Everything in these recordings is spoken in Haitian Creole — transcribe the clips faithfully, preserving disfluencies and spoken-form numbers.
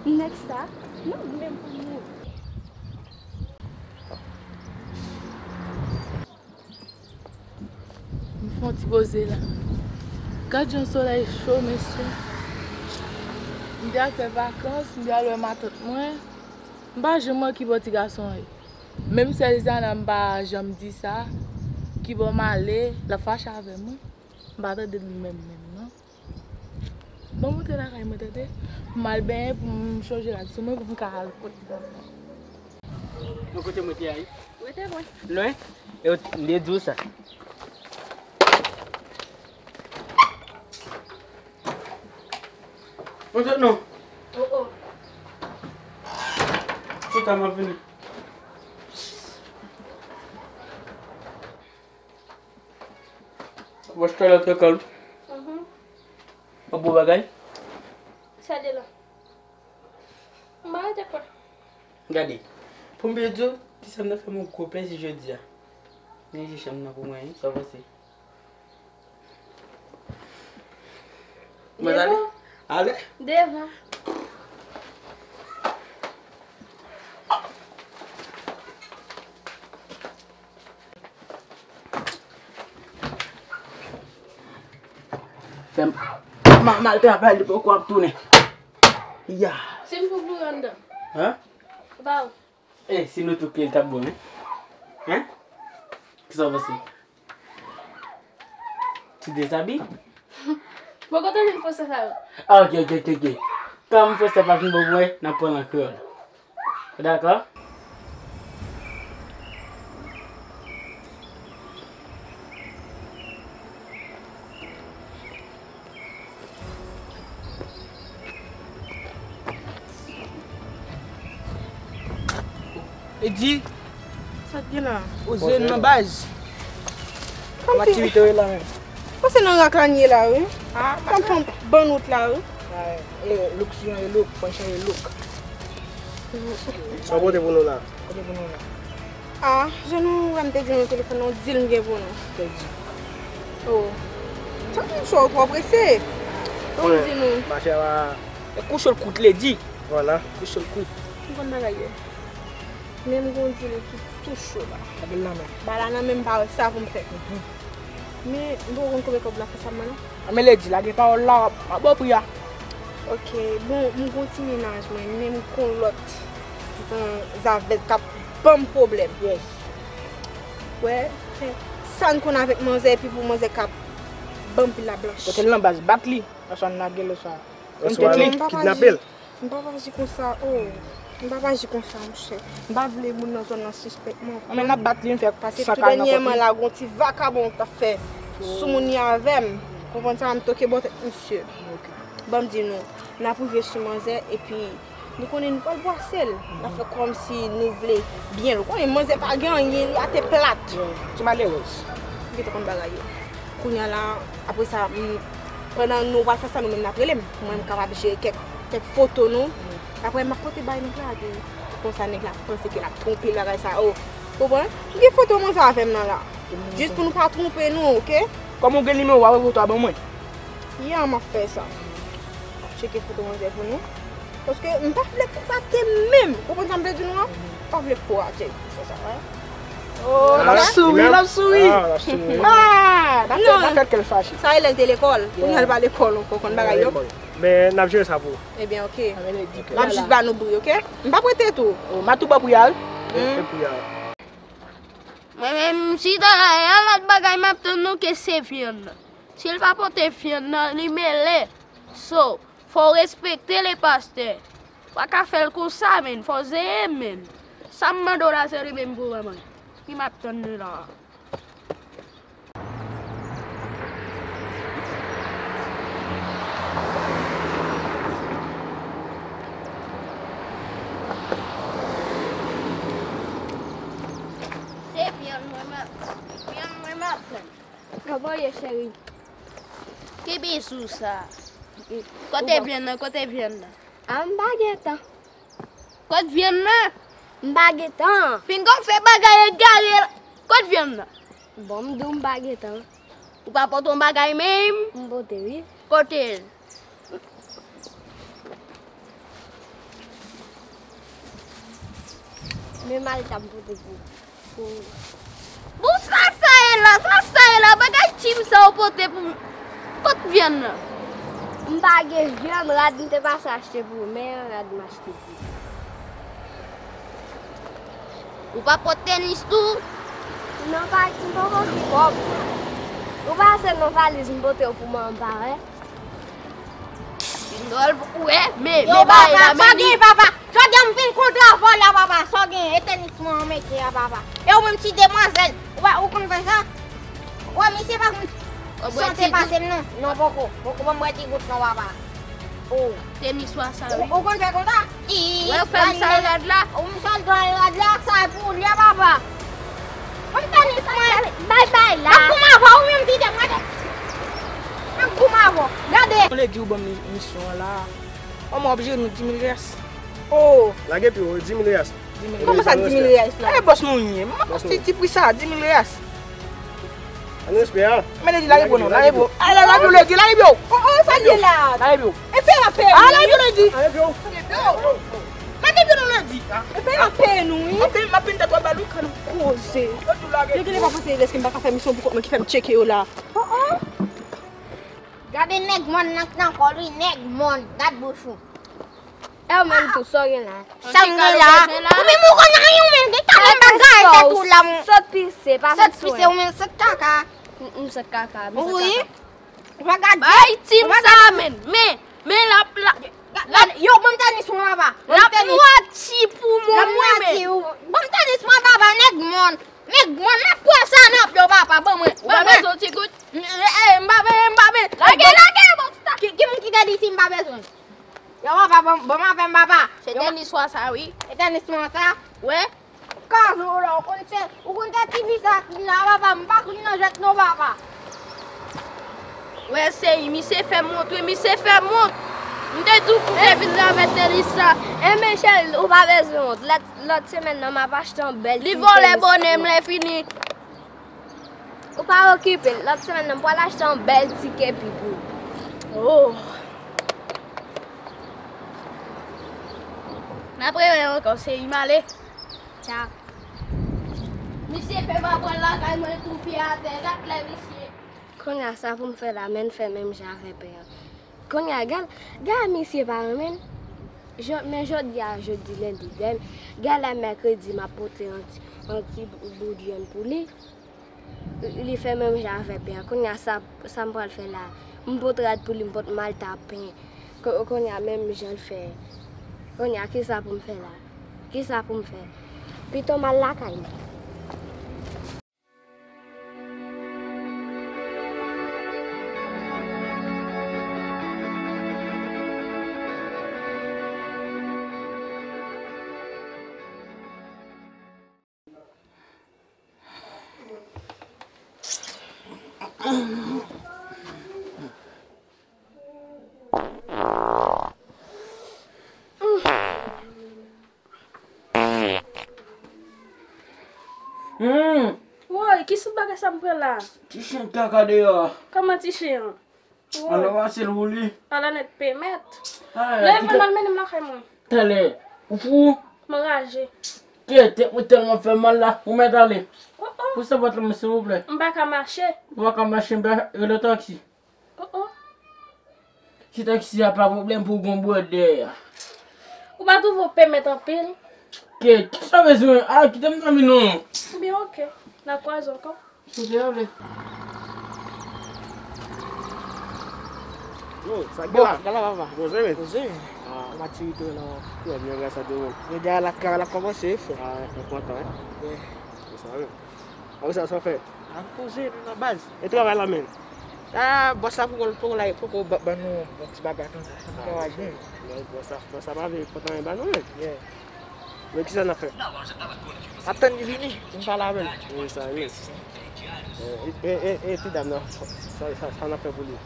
Nèg sa, non, menm pou nou. M fè yon ti poze la. Gad jan solèy cho, mesye. M te al fè vakans, m te al wè matant mwen. M pa janm wè ki bò ti gason an ye. Menm sè Lizana, m pa janm di sa. Ki bò m ale, l ap fache avè mwen. M pa tande l menm, menm, non. Bon, monte lakay mwen, tande. M al benyen pou m chonje rad sou mwen, pou m ka al kot ti gason an. Bon, kote mwen te a, wi? Rete lwen. Lwen? E w t-, m te di w sa. Mwen sot non. Oh, oh. Chita, m ap vini. Wòch twalèt lakay ou. Mhm. Ou bon bagay? Sa de la. M pa rete kwè. Gade, pou m byen di w, ti sè m nan fè m yon gwo plezi jodi a. Ranje chanm nan pou mwen, wi, sa w panse? Mwen ale? Devan. Ale. Devan. Fè m, m a mal travay, li poko ap tounen. Ya. Si m pou boure anndan. Hein? Ba w. Eh, si nou tou kle, l t ap bon, wi. Hein? Kisa w panse? Tu déshabilles? Bon, kote w jwenn fransè sa yo? Ah, ok, ok, ok, ok. Kòm fransè pa fin bon pou mwen, n ap pale an kreyòl. Ou dakò? Edi. Sa k gen la? Oze nan baz. Kòmsi aktivite w la menm. Panse nan rak la n ye la, wi. Ah, sa m fè yon bann wout la, wi. Ah, e look si yon e look, fò n chanje look. Sa w pote pou nou la? Kote pou nou la? Ah, jan nou wè m te di nou telefòn nan, w di l m gen pou nou. Kèl di? Oh. Tanpri, m chwa w twò prese. Bon, m di nou. Machè a. E kouche l kout, Ledi. Vwala. Kouche l kout. M konn bagay yo. Men m gon dil ki tou cho la. Gade l nan men. Ba la nan men m pa wè sa pou m fè. Mhm. Men m poko konn konbyen kòb l ap fè sa m nan. A men Ledi, lage pawòl la, m ap ba w pri a. Ok, bon, m gon ti mennaj mwen, men m gon lòt ti tan zavèz k ap ban m pwoblèm. Yes. Wè, fè sa n konn avèk manzè, epi pou manzè k ap ban m pil lablanch. Kote l nan baz, bat li. Aswè n lage l aswè. Aswè n kidnape l. M p ap aji konsa, oh. M p ap aji konsa, monchè. M pa vle moun nan zòn nan sispèk mwen. Anben n ap bat li, n fè san kal nan kòt li. Paske tou dènyèman la, gon ti vakabon k t ap fè soumoun li avè m. Konprann sa, m toke bò tèt misye. Ok. Ban m di nou, n ap rive sou manzè, epi nou konnen nou pral bwase l. N ap fè kòmsi nou vle byen l. Ou konnen manzè pa gen anyen, li atè plat. Ti malerèz. Ou gentan konn bagay yo. Kounye a la, apre sa, m, pandan nou pral fè sa, nou menm n ap rele m. Pou mwen, m kapab jere kèk, kèk foto nou. Apre, m ap pote bay nèg la, epi konsa nèg la panse ke l ap twonpe l bagay sa, oh. Konprann? M gen foto manzè avè m nan la. Jis pou nou pa twonpe nou, oke? Kòm ou gen nimewo a, voye foto a ban mwen. Ya, m ap fè sa. M ap tcheke foto manzè pou nou. Paske m pa vle kou rate menm. Konprann sa m vle di nou an? M pa vle kou rate. Se sa, wi. Oh, l ap souri, l ap souri. Ah, l ap souri. Ah, n ap fè, n ap fè kè l fache. Sa e lè l te lekòl. Kounye a l pa lekòl ankò, konn bagay yo. Men n ap jere sa pou ou. Ebyen, oke. L ap jis ba nou bri, oke? M p ap rete tou. Oh, m a tou ba w pri a, wi. E pri a. Mwen menm, m chita la, e yon lòt bagay m ap tann nou ke se vyann nan. Si l pa pote vyann nan, li mele. So, fò w respekte le pastè. Ou pa ka fè l konsa, menn. Fò w zeye, menn. Sa m mande w la, se li menm pou w ban mwen. Ki m ap tann li la a? Se vyann mwen m ap, vyann mwen m ap tann. Kòman w ye, cheri? Ki bizou sa? Kote vyann nan? Kote vyann nan? A, m pa gen tan. Kot vyann nan? M pa gen tan. Fin gon fè bagay egare la. Kot vyann nan? Bon, m di w m pa gen tan. Ou pa pote yon bagay menm? M pote, wi. Kote l? Men malta m pote pou, pou... Bon, sa sa ye la, sa sa ye la, bagay Tim sa ou pote pou m. Kot vyann nan? M pa gen vyann, rad m te pase achte pou ou, men yon rad m achte pou ou. Ou pa pot tenis tou? Non, pa, m poko gen kòb. Ou pase nan valiz m pote yo pou mwen, m pa wè. Vin dwòl pou ou wè, men, men bagay la, men li. Sa gen, papa? Sa gen, m vin kontre avè w la, papa. Sa gen, e tenis mwen an mete a, papa. E ou menm ti demwazèl, ou pa, ou konn fè sa? Wè, misye pa konn chante pase m non. Non, poko. Poko ban m bwè ti gout non, papa. Oh. Tenis ou a sa, wi. Ou konn fè konsa? Wè, ou fè m sal rad la. Ou m sal rad la, sa e pou ou li a, papa. Ban m tenis mwen. Bay, bay la. M ap goumen avè w, ou menm ti demwazèl. M ap goumen avè w. Gade. Mwen vle di ou ban m misyon an la. Kòman w ap jere nou di mil riyas? Oh. Lage pye w, di mil riyas. Kòman sa, di mil riyas la? E bòs nou ye. M ap achte ti pri sa, di mil riyas. Ann respè a. Men Ledi, lage pye w non, lage pye w. Ala, lage pye w, Ledi, lage pye w. Oh, oh, sa ye la? Lage pye w. E pye la peye nou. Ala, lage pye w, Ledi. Lage pye w. Lage pye w non, Ledi. E pye la peye nou, wi. M ap peye, m ap peye tèt w ap ba nou. Koze. Yo genlè pa panse lèske m pa ka fè misyon pou kont mwen ki fè m tcheke yo la. Oh, oh. Gade nèg mòn nan k nan kò l wi, nèg mòn. Gad bouch ou. E ou menm tou, sa w gen la? Sa m gen la? Ou menm ou konn anyen, ou menm gen talè bagay tèt ou la. Sot pise, pa fè swen. Sot pise, ou menm sot kaka. M, m sot kaka, m sot kaka. Wi. Ou pa gad. Bay Tim sa, men, men, men l ap, l ap, l ap, yo, ban m tenis mwen, papa. L ap mwati pou mwen, mwen, men. Ban m tenis mwen, papa, nèg mòn. Nèg mòn, n ap pran sa nan pye w, papa, ban mwen. Ou pa bezwen ti gout? E, e, m pa bezwen, m pa bezwen. Lage, lage, bòs ta. Ki, ki moun ki te di si m pa bezwen? Yo, papa, ban, ban m avè m, papa. Se tenis ou a sa, wi. E tenis mwen sa? Wè. Kaz ou la, ou konn se, ou konn se ti fi sa ki la, papa, m pa konn nan jwèt non, papa. Wè, se misye fè m wont, wi, misye fè m wont. M te di w pou te vin avè tenis sa. E men cheri, ou pa bezwen wont. Lòt, lòt semèn nan, m ap achte yon bèl ti tenis pou ou. Li vòlè bonè m, lè fini. Ou pa okipe l. Lòt semèn nan, m pral achte yon bèl ti kepi pou ou. Oh. N ap rewè ankò, se Imale. Tcha. Misye fè m ap pran lakay mwen tou pye atè, gad lè misye. Kounye a sa pou m fè la, men fè menm jan avè pè an. Kounye a, gad, gad misye pa renmen l. Jò-, men jodi a, jodi lendi, gad, gad la mèkredi, m ap pote yon ti, yon ti bou-, boudyon pou li. Li fè menm jan avè pen an. Kounye a sa, sa m pral fè la? M pot rad pou li, m pot malta pen. Ko-, kounye a menm jan l fè. Kounye a kisa pou m fè la? Kisa pou m fè? Pito m al lakay li. Hmm. Woy, ki sou bagay sa m pran la? Ti chen kaka deyò a. Kòman ti chen an? Woy. An ranmase l pou li. Ala nèg pèmèt. Leve m al mennen m lakay mwen. Talè. Ou fou? M anraje. Kè tèt mwen tèlman fè mal la. Ou mèt ale. Oh, oh. Pouse pòt la, silvouplè. M pa ka mache. Ou pa ka mache, m pa rele taksi. Oh, oh. Si taksi a pa pwoblèm pou w gon bwè dèyè a. Ou pa twouve w pèmèt anpil? Kèt, sa bezwen? A, kite m dòmi non. Byen, oke. N a kwaze ankò. Si w te vle. Yo, sa k gen la? Bon, gala papa. Poze, men. Poze. Ah. Matirite w la. Trè byen, gras a Dye, men. Medya la, travay la kòmanse, frè. Ah, mwen kontan, hein. Yeah. Se sa, men. Apre sa, sa w fè? Ap poze nou nan baz. E travay la menm? Ah, bòs la poko, poko la, poko ba, ban nou yon ti bagay konsa. Ah, ok. Travay byen. Men bòs la, bòs la pa vle pote anyen ba nou menm. Yeah. Men kisa n ap fè? N ap tann li vini, pou n pale avè l. Wi, sa, wi. E, e, e, e, ti dam nan, sa, sa, sa n ap fè pou li?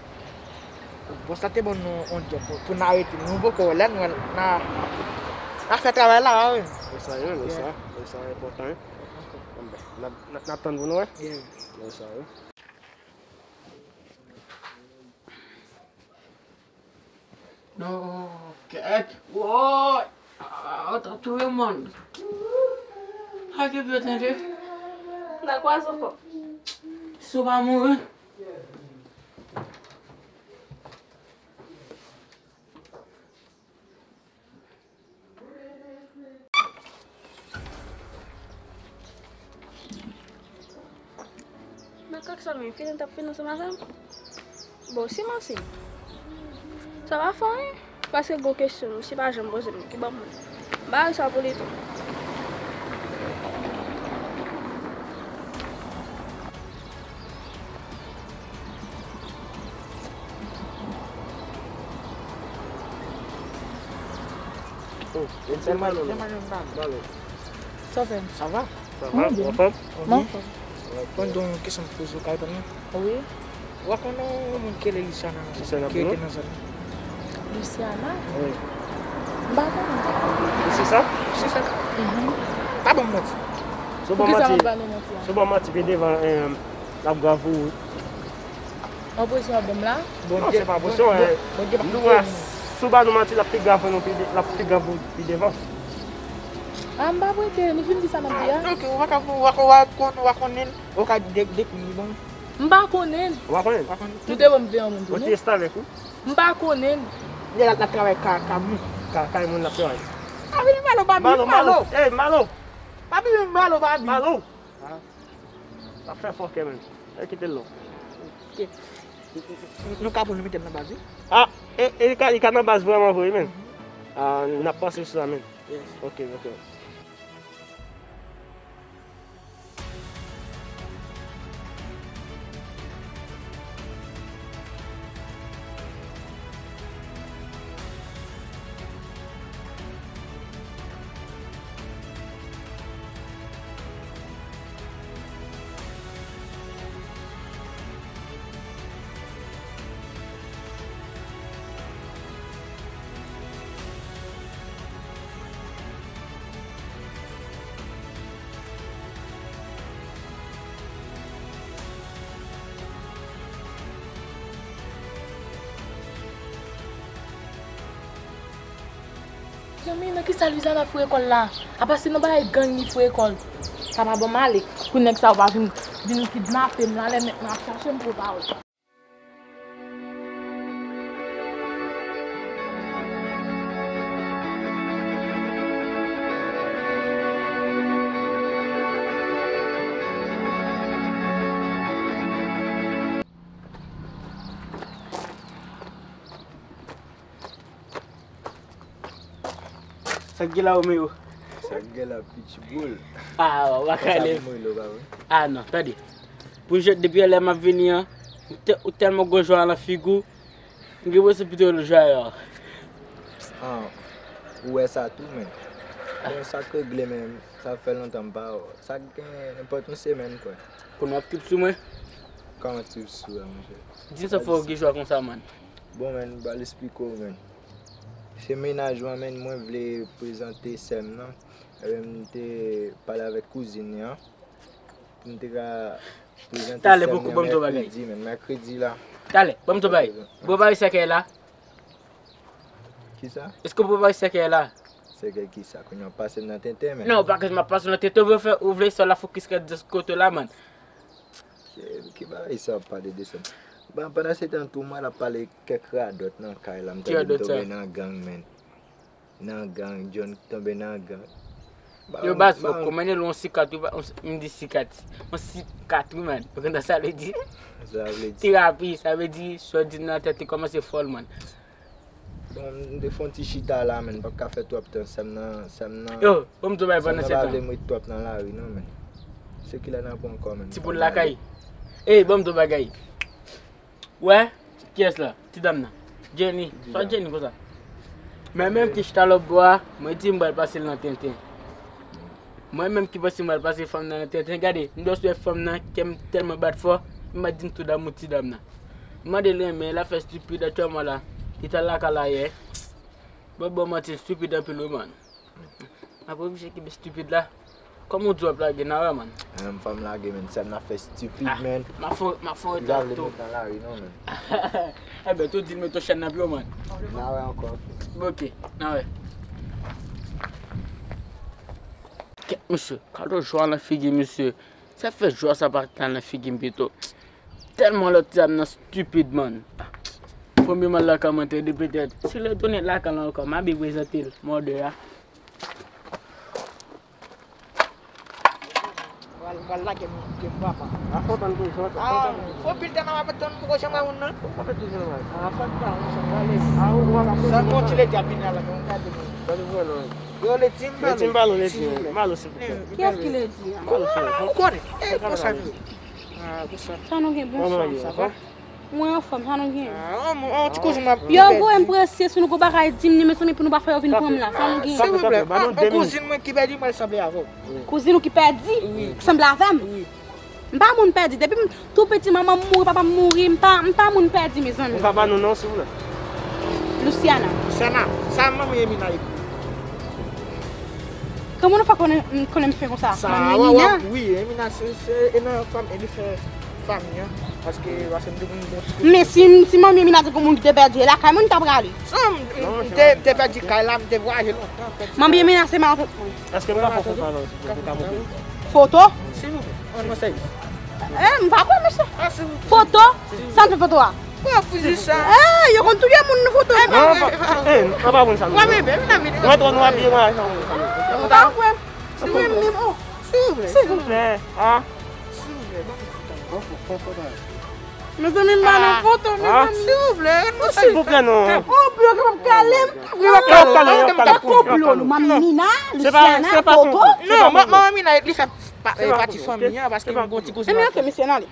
Bòs la te ban nou yon djòb pou, pou n arete. Nou poko wè, lè n wè, n a, n a fè travay la, wi. Wi, sa, wi, wi, sa, wi, sa enpòtan, wi. N ap, n ap, n ap tann pou nou wè. Yeah. Wi, sa, wi. Non, kèt. Woy! Ah, ou ta touye m, man. Ak yo tande. N a kwaze ankò. Si w pa mouri. Makak sa men, fini t ap fini ansanm avè m. Bon, si m ansanm. Sa pa fè anyen. Paske gwo kesyon, misye pa janm poze m ki ban m. M pa sa pou li tou. Oh, e ti Malo la. Malo. Sa w fè? Sa va? Sa va? Mwen byen. Anfòm? Mwen anfòm. Mwen gen yon kesyon pou poze w, ka reponn mwen? Wi. Ou pa konnen yon moun ki rele Luciana nan zòn nan, ki rete nan zòn nan? Luciana? Wi. M pa konnen. E se sa? Se sa. Mhm. Pa ban m manti. Si w ban m manti, si w ban m manti, pi devan, eh, l ap grav pou ou. Enpresyon w ap ban m la? Non, se pa enpresyon, eh, nou wè, si w ba nou manti, l ap pi grav pou nou, pi de-, l ap pi grav pou pi devan. A, m pa prete, nou fin di sa m ap di a. Ah, ok, ou pa ka, ou pa, ou pa konn, ou pa konnen l, ou ka de-, dekri li ban m. M pa konnen l. Ou pa konnen l? Ou pa konnen l. Ou te wè m veye yon moun tounen? Ou te restavèk ou? M pa konnen l. Li la, l ap travay ka, ka moun. Ka, kay moun l ap travay. Pa vin Malo, pa vin Malo. Malo, Malo. Ey, Malo. Pa vin Malo, pa vin. Malo. Ah. L ap fè fòkè, menn. E kite l non. Ok. Nou ka pou nou mete l nan baz, wi. Ah, e, e li ka, li ka nan baz vrèman vre, menn. Ah, n ap panse sou sa, menn. Yes. Ok, ok. Zanmi, nan kisa Luciana foure kò l la? Apa se nan bagay gang li foure kò l? Sa pa bon, m ale. Pou nèg sa yo pa vin, vin kidnape m la, lè mèt mwen ap chache m pou pa wè. Sa k gen la, Romeo? Sa k gen la, pitbull? Ah, w pa ka leve. Konsa pou mwen, lo, pa vre? Ah, non, tande. Pou jwèt depi yè lè m ap vini an, ou tè-, ou tèlman gwo jwa nan figi w, m gen enpresyon pito w jwa yo. Ah, ou wè sa tou, men. Bon, sa k regle, men, sa fè lontan m pa wè w. Sa gen nenpòt yon semèn, kwè. Kounye a w ap trip sou mwen? Kòman trip sou mwen, monchè? Di m sa fè w gen jwa konsa, man. Bon, men, m pral esplike w, men. Se mennaj mwen, men, mwen vle prezante sè m nan. Ebyen, m te pale avèk kouzin li an. Pou m te ka prezante sè m nan mèkredi, men, mèkredi la. Talè, ban m tou bay. Bon, bay sèkèy la. Kisa? Èske w prepare sèkèy la? Sèkèy kisa? Kounye a w pase m nan tenten, men. Non, ou pa ka m ap pase w nan tenten, ou vle fè, ou vle sòl la fokis kèk de kote la, man. Ki, ki bagay sa w ap pale de sa? Ban, pandan se tan tou, mwen ap pale kèk radòt nan kay la, m tande m tonbe nan gang, men. Nan gang, John tonbe nan gang. Yo, baz, ou konprann l, yon sikat, wi, m di sikat. Yon sikat, wi, man. Ou konn sa sa vle di? Sa vle di? Terapi, sa vle di, sa w di nan tèt, li kòmanse fòl, man. Bon, m te fè yon ti chita la, men, m p ap ka fè twòp tan, sè m nan, sè m nan. Yo, ban m di w bagay pandan se tan. Sè m nan pa vle m ret twòp nan lari, non, men. Se kilè n ap pran ankò, men? Ti poul lakay. Ey, ban m di w bagay. Wè, kiyès la? Ti dam nan. Jenny. Sa Jenny konsa. Men menm ki chita lòt bò a, mwen di m pral pase l nan tenten. Mwen menm ki panse m pral pase fanm nan nan tenten, gade, m dwe wè fanm nan, kè m tèlman bat fò, m pa di m tou damou ti dam nan. M mande l renmen, l ap fè estipid aktyèlman la. Li t al lakay la yè. Bon, bon, manti, estipid anpil wi, man. M ap oblije kenbe estipid la. Kòman w di w ap lage, n a wè, man. Menm fò m lage, men. Sè m nan fè estipid, men. M ap fè, m ap fè yon retwè tou. Nan lari, non, men. Enben, tou di l mete yon chèn nan pye w, man. N a wè ankò. Bon, ok, n a wè. Kèt, Mesye, gade jwa nan figi misye. Sa fè jwa sa pa ta nan figi m pito. Tèlman lòt ti ap nan stupid, man. Premye mal lakay mwen te de petèt. Si l retounen lakay la ankò, m a byen prezante l mòde a. Pral, pral lage m, ke m papa. A fò tann tou, fò tann. Fò pil tan nan w ap tann pou kochon mawoun nan. Fò fè tou jan la. A fò tann, jan pale. A ou, ou ap San konti leti ap vin la, men w gade mwen. Yo, leti m balo. Leti m balo, leti m balo, silvouplè. Kiyès ki leti a? Ou konnen. E konsa nou ye. A, konsa. Sa nou gen bon. Kòman w ye? Sa va? Mwen anfòm, sa nou gen? Ah, on, on ti kouzin m ap Yo voye m prese, si nou gon bagay di m ni, mezanmi, pou nou pa fè yo vin pran m la. Sa nou gen? Silvouplè, on kouzin mwen ki pèdi, mwen sanble avè w. Kouzin ou ki pèdi? Wi. Ki sanble avè m? Wi. M pa moun pèdi. Depi m tou piti, manman m mouri, papa m mouri, m pa, m pa moun pèdi, mezanmi. Ou pa ban nou non, silvouplè. Luciana. Luciana, sa manman Emina ye. Kòman nou fè konnen, konnen m fè konsa? Sa, manmi Emina? Wi, Emina, se, se, e nan fanm, e li fè fanmi an. Paske, paske m te konn bon ti kote. Men si, si manmi Emina te gon moun ki te pèdi, e lakay mwen li ta prale. Sa, m, m, m te, m te pèdi kay la, m te vwayaje lontan, m pèdi kay la. Manmi Emina se matant mwen. Èske m ka fè foto avè w, silvouplè, pou ta montre? Foto? Silvouplè, an mwen sèvis. Eh, m pa kwè, mesye. Ah, silvouplè. Foto? Sa n fè foto a? Pran pou di sa. Eh, yo konn touye moun nan foto. Eh, non, pa, eh, an pa moun sa nou. Mwen menm, mwen menm. Mwen twò nou abiye mwen sa. Ou pa kwè. Mwen menm, oh. Silvouplè. Silvouplè. Ah. Silvouplè. Mezanmi, m pa nan foto, mezanmi. Silvouplè, silvouplè, non. Oh, bro, kapab kale m. Kapab kale, kapab kale. Konplo, nou, manmi Mina, Luciana, foto. Non, manmi Mina, li fè pa, eh, pati fanmi an, paske m gon ti kouzin. Ebyen, ok, mesye, n ale.